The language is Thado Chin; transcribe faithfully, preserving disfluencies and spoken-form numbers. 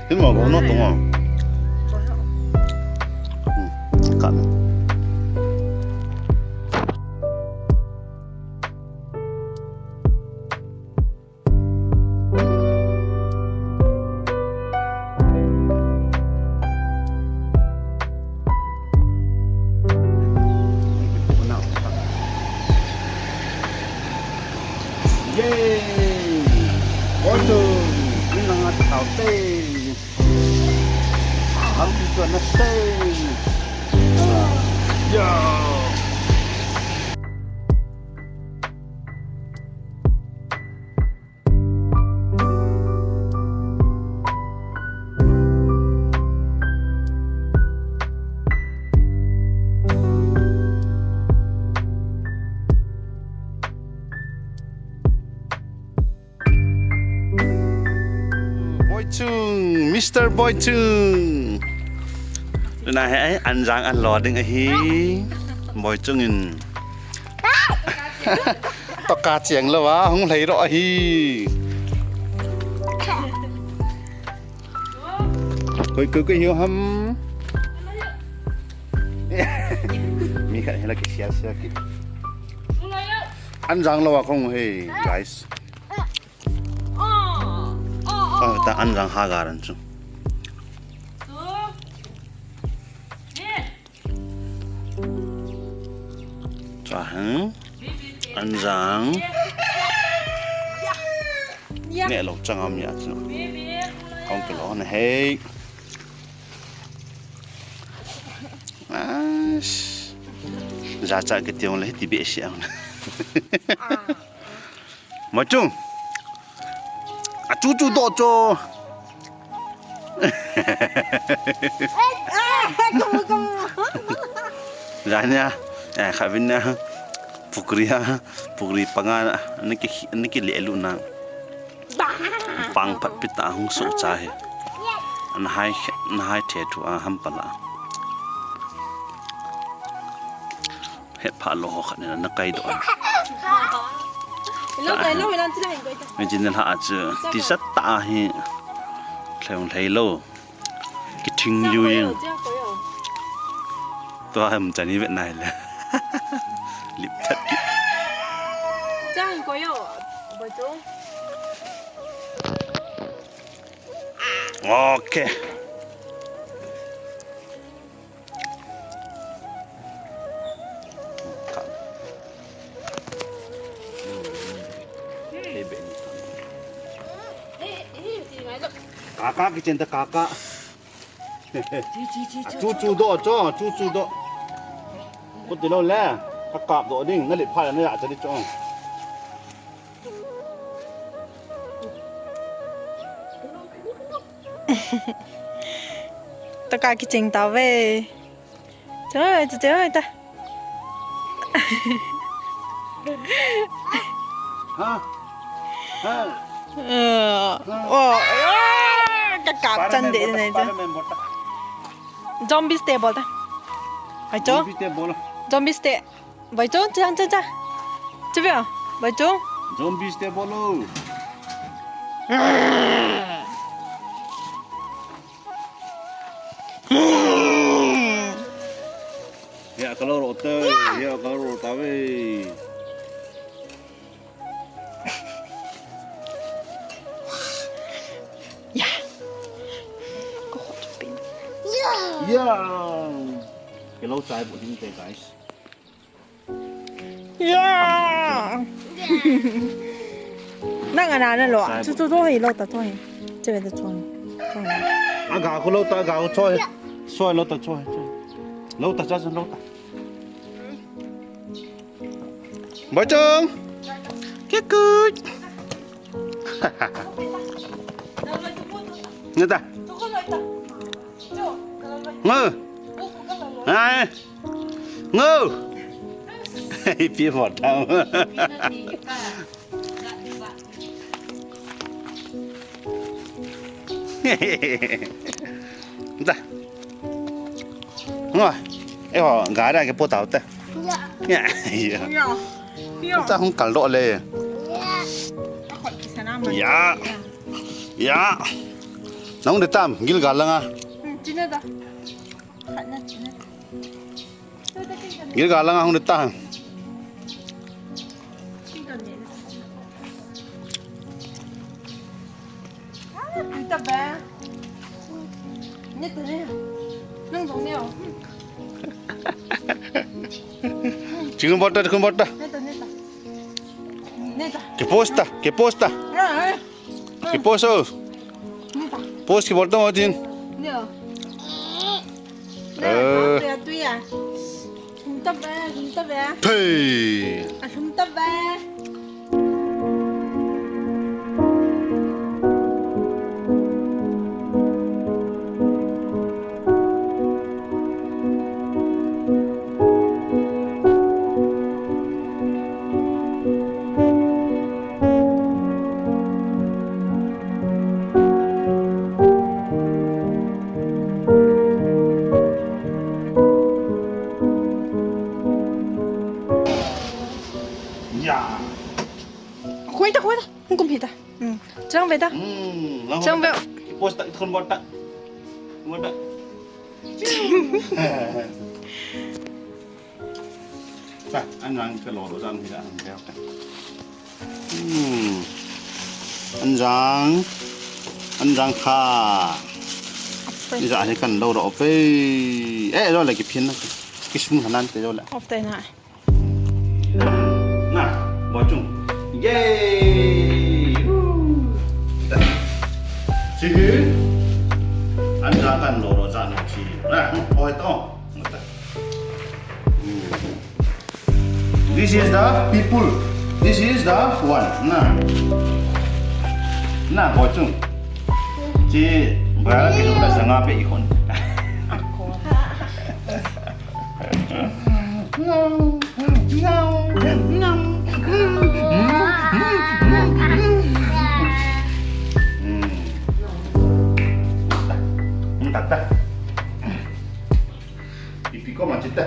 Hin mo ko no tung o. Hmm, ka. Yay! Boichung! Ni nang at tao te. Ang pito na te. Yeah! Boichung, Mister Boichung. Tuna hi anjang alo ding ahi. Boichung in. Toka cheng lou a, hung lhai ro ahi. Koi, koi, koi hiu ham. Mi khat hila kisia sia ki. Anjang lou a kong he, guys. Ah, ta anjang ha garan chu. Cha hang. Anjang. Ne lo chang am ya chu. Kong ke lo na hei. As. Jacha ke tiong le ti be siang. Boichung. A chu chu do cho. Jania, eh, khavin na. Pukri ha, pukri panga na, niki, niki le lu na. Pang phat pita hung so cha he. An hai, na hai the thu a ham pala. He pha lo ho khat ni na kai do. Lo dai lo lan ti lai koi ta. Me jin la a chu ti sat ta hi. Thleng lhei lo. Ki thing liu yin. Tua ham chani ve nai le. Lip that ki. Chang koi yo. Boichung. Okay. Kaka kichen ta kaka. Chu chu do cho, chu chu do. Ko ti lo le. Ka kap do ding, na lip pha na ya cha di cho. Toka kicheng ta ve. Choi, choi, choi ta. Ha? Ha? Eh, oh, eh, ka kap chan de ne. Spider-Man bol ta. Zombies te bol ta. Ai cho. Zombies te bol. Zombies te. Boichung, cha, cha, cha. Chu ve. Boichung. Zombies te bolo. Ya, ka lo ro ta ve, ya, ka lo ro ta ve. Ya. Ko hot pin. Ya. Ya. Ka lo chai bo ding te, guys. Ya. Nang ana na lo. Chu chu to hi lo ta to hi. Che ve ta to hi. Aga ko lo ta, aga ko choi. Choi lo ta, choi, choi. Lo ta cha lo ta. Boichung. Kikut. Nita. Ngo. Ai. Ngo. Pi mo ta. Da. Ngo. E ho, ga da ke po ta ta. Ya. Ya. Ya. Ya. Ta hung kal do le. Ya. Ya. Ya. Nang de tam, gilgal langa. Hmm, china da. Khatna china. Gilgal langa hung de tam. China da. Ah, kita ba. Neta ne. Nang jong ne. Chicken butter, chicken butter. Neta, neta. Neta. Ke posta, ke posta. Ah, ah. Ke post o. Neta. Post ke butter mo din. Ne. Eh. Neta, tuya. Hum ta ba, hum ta ba. Hey. Ah, hum ta ba. Ya. Khuai ta, khuai ta. Hung kum hi ta. Hmm. Chang ve ta. Hmm, lang Chang ve. Post ta, thon bot ta. Bot ta. Ta, an lang ka lo lo jang hi la, an ve ta. Hmm. An jang. An jang kha. Ni ja ni kan lo ro pe. Eh, lo le ki phin na. Ki sum hanan te lo le. Of te na. Na, Boichung. Yay! Woo! Sige. An ja kan lo ro ja no chi. Na, oi to. This is the people. This is the one. Na. Na, Boichung. Chi, ba ki lo la sanga pe i khon. Pipi ko ma chita.